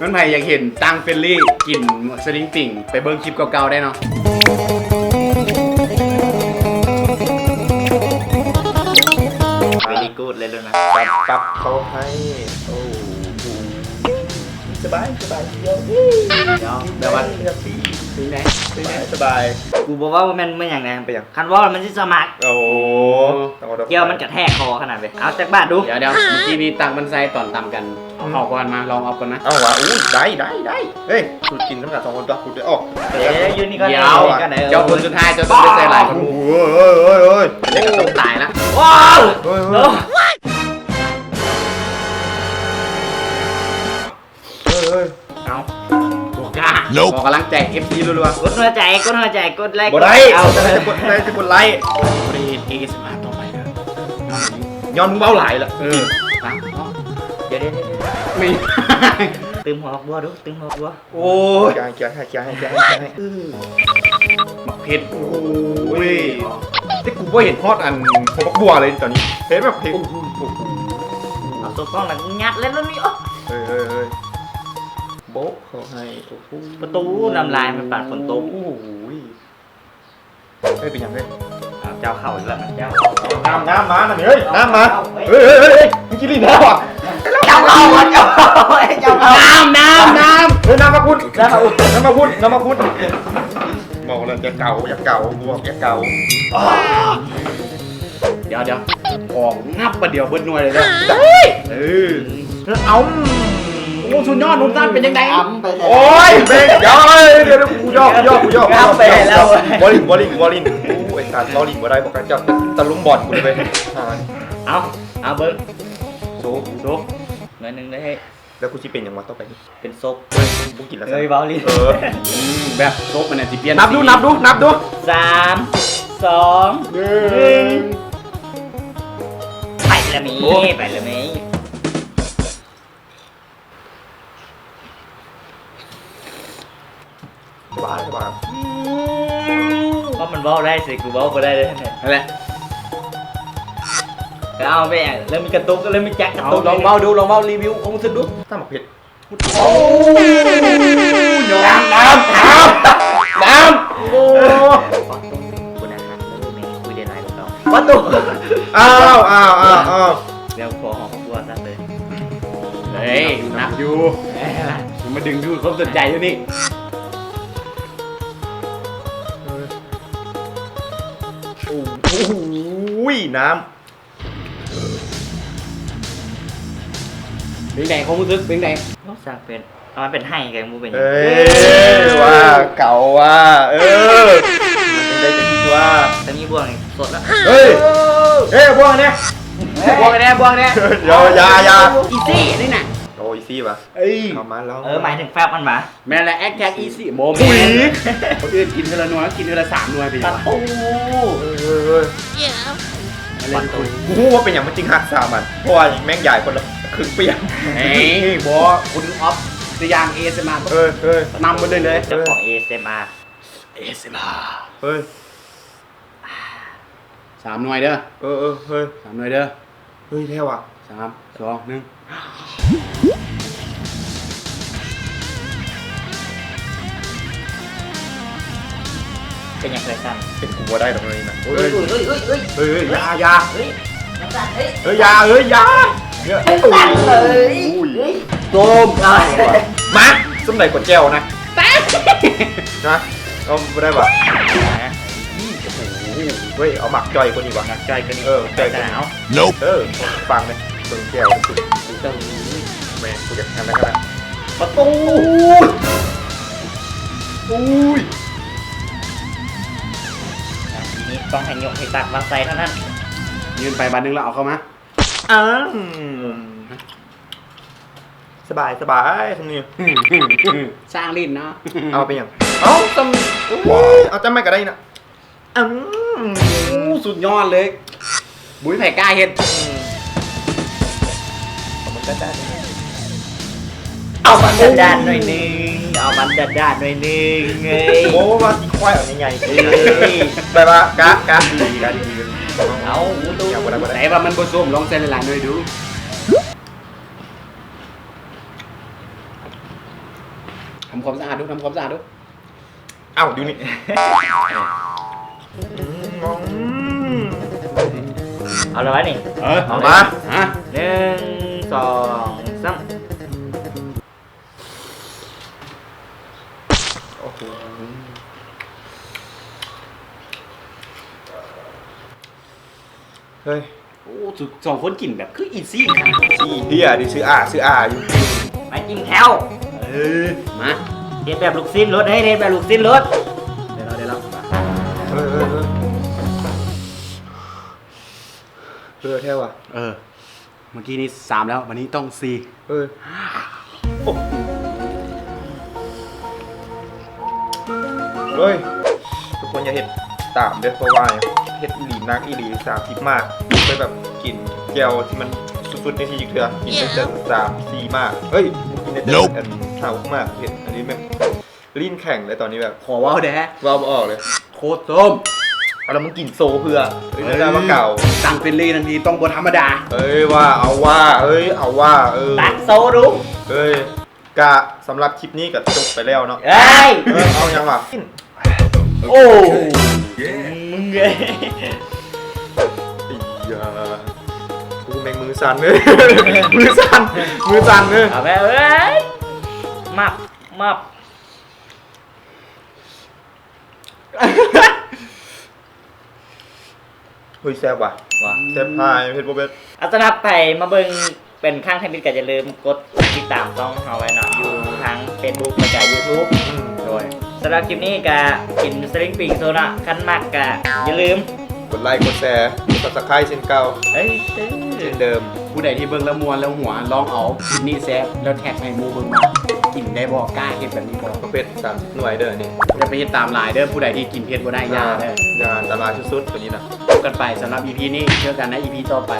ມັນໃຜຢາກເຫັນຕັງເຟລນລີ້ກິນສະລິງປິງ ໄປເບິ່ງຄລິບເກົ່າໆໄດ້ເນາະ. ອີກູດເລີຍ ລຸ້ນນະ ປັບ ປັບເຂົາໃຫ້ ໂອ້ໂຫ ສະບາຍ ສະບາຍດຽວ ດຽວ ແບບວ່າ ແຮບປີ້ ເປັນໄງ ເປັນໄງ ສະບາຍ ສະບາຍ ກູບໍ່ເວົ້າວ່າແມ່ນ ແມ່ນຫຍັງນະ ເປັນຫຍັງ ຄັນເວົ້າແລ້ວມັນຊິສະໝັກ ໂອ້ ໂອ້ ກ່ຽວມັນກະແທກຄໍຂະໜາດເລີຍ ເອົາຈັກບາດດູ ດຽວ ດຽວ ເມື່ອກີ້ນີ້ຕັກມັນໃສ່ຕອນຕຳກັນ ເອົາເຂົ້າກ່ອນ ມາລອງເອົາກ່ອນມາ ເອົາຫວາ ອູ້ ໄດ້ ໄດ້ ໄດ້ ເຮີ້ຍ ສູດກິນນຳກັນສອງຄົນຕົວະ ກູເດີອອກ ເອີ ຢູ່ນີ້ກ່ອນ ດຽວ ເຈົ້າຄົນສຸດທ້າຍ ເຈົ້າຕ້ອງໄດ້ໃສ່ຫຼາຍກວ່າໝູ່ ໂອ້ຍ ໂອ້ຍ ໂອ້ຍ ໂອ້ຍ ເປັນໄງກໍຕ້ອງຕາຍລະ ວ້າວ ໂອ້ຍ ໂອ້ຍ ເອີ ເອົາ ບໍ່ກ້າ ຂໍກຳລັງໃຈ ເອັຟຊີ ລັວໆ ກົດຫົວໃຈ ກົດຫົວໃຈ ກົດໄລ້ ບໍ່ໄດ້ ເອົາ ໄດ້ແຕ່ກົດ ໄດ້ແຕ່ກົດໄລ້ ບໍ່ໄດ້ເຮັດ ເອເອສເອັມອາ ຕໍ່ໄປເດີ ຍ້ອນມຶງເວົ້າຫຼາຍລະ ເອີ ດຽວ ດຽວ ດຽວ ແມ່ນ ຕື່ມຫົວບັກບົວດູ ຕື່ມຫົວບັກບົວ ໂອ້ຍ ເກຍໃຫ້ ເກຍໃຫ້ ເກຍໃຫ້ ເກຍໃຫ້ ເກຍໃຫ້ ເອີ ໝາກເຜັດ ໂອ້ຍ ແຕ່ກູບໍ່ເຫັນຮອດອັນຫົວບັກບົວເລີຍຕອນນີ້ ເຫັນແບບເຜັດ ໂອ້ໂຫ ເອົາຕົວກ້ອງລະຫຍັດເລີຍລູກນີ້ ໂອ້ ເຮີ້ຍ ເຮີ້ຍ ເຮີ້ຍ ໂບະເຂົາໃຫ້ ໂອ້ໂຫ ປະຕູນ້ຳລາຍມັນປານຝົນຕົກ ໂອ້ໂຫ ເຮີ້ຍ ເປັນຫຍັງເຮີ້ຍ ອ້າວ ເຈົ້າເຂົ້າອີກແລ້ວ ເຈົ້າເຂົ້າ ນ້ຳ ນ້ຳມານະ ເຮີ້ຍ ນ້ຳມາ ເຮີ້ຍ ເຮີ້ຍ ເຮີ້ຍ ເຮີ້ຍ ມຶງກິນລີ້ແລ້ວອະ ເຈົ້າເຂົ້າ ເຈົ້າເຂົ້າ ເຈົ້າເຂົ້າ ນ້ຳ ນ້ຳ ນ້ຳ ເຮີ້ຍ ນ້ຳມາພຸ້ນ ນ້ຳມາພຸ້ນ ນ້ຳມາພຸ້ນ ນ້ຳມາພຸ້ນ ບອກແລ້ວຢ່າເກົາ ຢ່າເກົາ ບອກຢ່າເກົາ ດຽວ ດຽວ ຂອງງັບບາດດຽວເບິດໜ່ວຍເລີຍເດີ ເອີ ເອົາ ໂອ້ ສຸດຍອດ ລຸງສັນເປັນຈັ່ງໃດ ໂອ້ຍ ເບັງ ດຽວ ດຽວ ດຽວ ກູຢອກ ກູຢອກ ກູຢອກ ງັບໄປແລ້ວ ບໍ່ຫຼິ້ນ ບໍ່ຫຼິ້ນ ບໍ່ຫຼິ້ນ ໂອ້ຍ ສາດ ບໍ່ຫຼິ້ນບໍ່ໄດ້ ບໍ່ກະຈັບຕະລຸມບອນກູເລີຍ ເອົາ ເອົາເບິ່ງ ໂຊ ໂຊ ໜ້ອຍໜຶ່ງເລີຍ ແລ້ວກູຊິເປັນຫຍັງວະຕໍ່ໄປນີ້ ເປັນສົບ ເອີຍ ບໍ່ກິນແລ້ວ ເອີຍ ເວົ້າຫຼິ້ນ ເອີ ອືມ ແບບສົບມັນນະຊິປ່ຽນ ນັບດູ ນັບດູ ນັບດູ ສາມ ສອງ ໜຶ່ງ ໄປລະມີ ໂອ້ ໄປລະມີ ສະບາຍ ສະບາຍ ອືມ ເພາະມັນເວົ້າໄດ້ຊິ ກູເວົ້າບໍ່ໄດ້ເລີຍ ຫັ້ນແຫຼະ ແລ້ວເອົາແບບ ແລ້ວມີກະຕຸກ ແລ້ວມີຈັກກະຕຸກ ເອົາ ລອງເວົ້າດູ ລອງເວົ້າ ຣີວິວຄວາມຮູ້ສຶກດູ ຕຳບັກເຜັດ ໂອ້ຍ ນ້ຳ ນ້ຳ ນ້ຳ ນ້ຳ ໂອ້ ປະຕູ ບໍ່ໄດ້ຮັກເລີຍ ແມ່ຄຸຍໄດ້ຫຼາຍກວ່າເກົ່າ ປະຕູ ອ້າວ ອ້າວ ອ້າວ ອ້າວ ແລ້ວພໍຫອມຫົວຊະເລີຍ ເຮີ້ຍ ນັບຢູ່ ເອີ ມາດຶງດູດຄວາມສົນໃຈຢູ່ນີ້ ໂອ້ໂຫ ນ້ຳ ເປັນໃດ ຄວາມຮູ້ສຶກເປັນໃດ? ໂອ້ ຊ່າງເປັນ ເອົາມັນເປັນໄຫ້ກໍບໍ່ເປັນຫຍັງ ເອີ ວ່າເກົ່າວ່າ ເອີ ມັນເປັນໄດ້ຈັງຊີ້ຕົວະ ຖ້າມີບ່ວງນີ້ສົດລະ ເຮີ້ຍ ເອີ ເອີ ບ່ວງແດ່ ບ່ວງແດ່ ບ່ວງແດ່ ດຽວ ຢ່າ ຢ່າ ອີຊີນີ້ນະ ໂອ້ ອີຊີຫວາ ເອີຍ ເອົາມາລອງ ເອີ ໝາຍເຖິງແຟັບມັນຫວາ ແມ່ນແຫຼະ ແອັກແທັກອີຊີ ບໍ່ແມ່ນ ຄົນອື່ນກິນເທື່ອລະໜ່ວຍ ກິນເທື່ອລະສາມໜ່ວຍ ເປັນຫຍັງວະ? ປະຕູ ເອີ ເອີ ເອີ ປະຕູ ບໍ່ຮູ້ວ່າເປັນຫຍັງມັນຈຶ່ງຫັກສາມອັນ ເພາະວ່າແມ່ງຢາຍຄົນລະເຄິ່ງປ່ຽງ ເອີ ບໍ່ ຄຸນອອບສະຫຍາມ ເອເອສເອັມອາ ເອີ ເອີ ນຳໝົດເລີຍ ເອີ ເຈົ້າຂອງ ເອເອສເອັມອາ ເອເອສເອັມອາ ເອີ ສາມໜ່ວຍເດີ ເອີ ເອີ ເຮີ້ຍ ສາມໜ່ວຍເດີ ເຮີ້ຍ ແທ້ຫວາ ສາມ ສອງ ໜຶ່ງ ເປັນຫຍັງເຄີຍສັ່ນ ເປັນກູບໍ່ໄດ້ດອກເລີຍນະ ເຮີ້ຍ ເຮີ້ຍ ເຮີ້ຍ ເຮີ້ຍ ເຮີ້ຍ ຢ່າ ຢ່າ ເຮີ້ຍ ເຮີ້ຍ ຢ່າ ເຮີ້ຍ ຢ່າ ເຮີ້ຍ ໂອ້ຍ ໂອ້ຍ ໂດມ ມາ ສ່ຳໃດກວ່າແຈ່ວນະ ນະ ເອົາບໍ່ໄດ້ຫວາ ເຮີ້ຍ ເອົາໝາກຈ່ອຍກວ່ານີ້ຫວາ ໝາກຈ່ອຍກວ່ານີ້ ເອີ ຈ່ອຍກວ່ານີ້ ເອົາ ເອີ ຟັງເດ້ ເບິ່ງແຈ່ວ ແມ່ນ ກູຢາກອັນນັ້ນຂະໜາດ ປະຕູ ໂອ້ຍ ອ່ະ ທີນີ້ຕ້ອງໃຫ້ຍົກໃຫ້ຕັກມາໃສ່ເທົ່ານັ້ນ ຍື່ນໄປບາດໜຶ່ງແລ້ວເອົາເຂົ້າມາ ອ້າວ ສະບາຍ ສະບາຍ ຊ່ຳນີ້ ຊ່າງຫຼິ້ນເນາະ ເອົາ ເປັນຫຍັງ ເອົາ ຊ່ຳ ໂອ້ຍ ເອົາ ຈ້ຳໃໝ່ກໍໄດ້ນະ ອືມ ໂອ້ ສຸດຍອດເລີຍ ບໍ່ມີໃຜກ້າເຮັດ ເອົາມັນດ້ານໆໜ້ອຍໜຶ່ງ ເອົາມັນດ້ານໆໜ້ອຍໜຶ່ງເອີຍ ໂອ້ ວ່າຊິຄວາຍເອົາໃຫຍ່ໆ ເອີ ແບບວ່າກະ ກະດີ ກະດີ ເອົາ ບໍ່ຕ້ອງ ແຕ່ວ່າມັນບໍ່ສົ້ມ ລອງໃສ່ຫຼາຍໆໜ້ອຍດູ ທຳຄວາມສະອາດດູ ທຳຄວາມສະອາດດູ. ເອົ້າ ຢູ່ນີ້ ອືມ ອືມ ອືມ ເອົາລະວະນີ້ ເອີ ເອົາມາ ມາ ໜຶ່ງ ສອງ ສາມ ໂອ້ໂຫ ເຮີ້ຍ ໂອ້ ສອງຄົນກິນແບບຄືອີຊີ ອີເຮີຍ ນີ້ຊື່ອາ ຊື່ອາຢູ່ ມາກິນແຂ້ວ ເອີ ມາ ເຮັດແບບລູກຊີ້ນໂລດ ເຮັດແບບລູກຊີ້ນໂລດ ເດີລະ ເດີລະ ເອີ ເອີ ເອີ ເອີ ແທ້ວ່ະ ເອີ ເມື່ອກີ້ນີ້ສາມແລ້ວ ບາດນີ້ຕ້ອງສີ່ ເອີ ໂອ້ ເອີຍ ທຸກຄົນຢ່າເຮັດຕາມເດີ້ ເພາະວ່າເຮັດອີ່ຫຼີ ໜັກອີ່ຫຼີ ສາມສິບໝາກ ເຄີຍແບບກິນແຈ່ວທີ່ມັນສຸດໆ ໃນຊີວິດເທື່ອ ກິນໄດ້ແຕ່ສາມສີ່ໝາກ ເອີຍ ກິນໄດ້ແຕ່ອັນຫ້າຫົກໝາກ ເຮັດອັນນີ້ແມ່ນ ລີ້ນແຂງເລີຍຕອນນີ້ແບບ ຂໍເວົ້າແດ່ ເວົ້າບໍ່ອອກເລີຍ ໂຄດສົ້ມ ເອົາ ແລ້ວມຶງກິນໂຊເພື່ອ ເອີຍ ເອີຍ ໄດ້ວ່າເກົ່າ ສັ່ງເປັນລີ້ນອັນນີ້ຕ້ອງບໍ່ທຳມະດາ ເອີຍ ວ່າ ເອົາວ່າ ເອີຍ ເອົາວ່າ ເອີ ຕັດໂຊດູ ເອີຍ ກະສຳລັບຄລິບນີ້ກະຈົບໄປແລ້ວເນາະ ເອີຍ ເອີຍ ເອົາຫຍັງວະ ໂອ້ ມຶງເອີຍ ອີ່ຫຍາ ກູແມ່ງມືສັ່ນເລີຍ ມືສັ່ນ ມືສັ່ນເລີຍ ເອົາແມ່ເອີຍ ມັບ ມັບ ເຮີ້ຍ ແຊບວ່ະ ວ່າ ແຊບຫຼາຍ ເຜັດບໍ່ເຜັດ ອາ ສຳລັບໃຜມາເບິ່ງເປັນຄັ້ງທຳອິດກໍຢ່າລືມກົດຕິດຕາມຊ່ອງເຮົາໄວ້ເນາະ ຢູ່ທາງເຟສບຸກ ແລ້ວກໍຢູທູບ ອືມ ໂດຍ ສຳລັບຄລິບນີ້ກໍກິນສະລິງປິງໂຊເນາະ ຄັນມັກກໍຢ່າລືມ ກົດໄລ ກົດແຊ ກົດຊັບສະໄຄຣບ໌ເຊັ່ນເກົ່າ ເອີຍ ເຊັ່ນເດີມ ຜູ້ໃດທີ່ເບິ່ງແລ້ວມ່ວນແລ້ວຫົວ ລອງເອົາຄລິບນີ້ແຊບ ແລ້ວແທັກໃຫ້ໝູ່ເບິ່ງວ່າກິນໄດ້ບໍ່ ກ້າເຮັດແບບນີ້ບໍ່ ເຜັດສາມສິບໜ່ວຍເດີ້ນີ້ ຢ່າໄປເຮັດຕາມຫຼາຍເດີ້ ຜູ້ໃດທີ່ກິນເຜັດບໍ່ໄດ້ ຢ່າເດີ້ ຢ່າ ອັນຕະລາຍສຸດໆ ຕົວນີ້ນະ ພົບກັນໄປສຳລັບອີພີນີ້ ເຈີກັນໃນອີພີຕໍ່ໄປ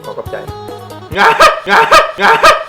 ຂໍຂອບໃຈ ງາ ງາ ງາ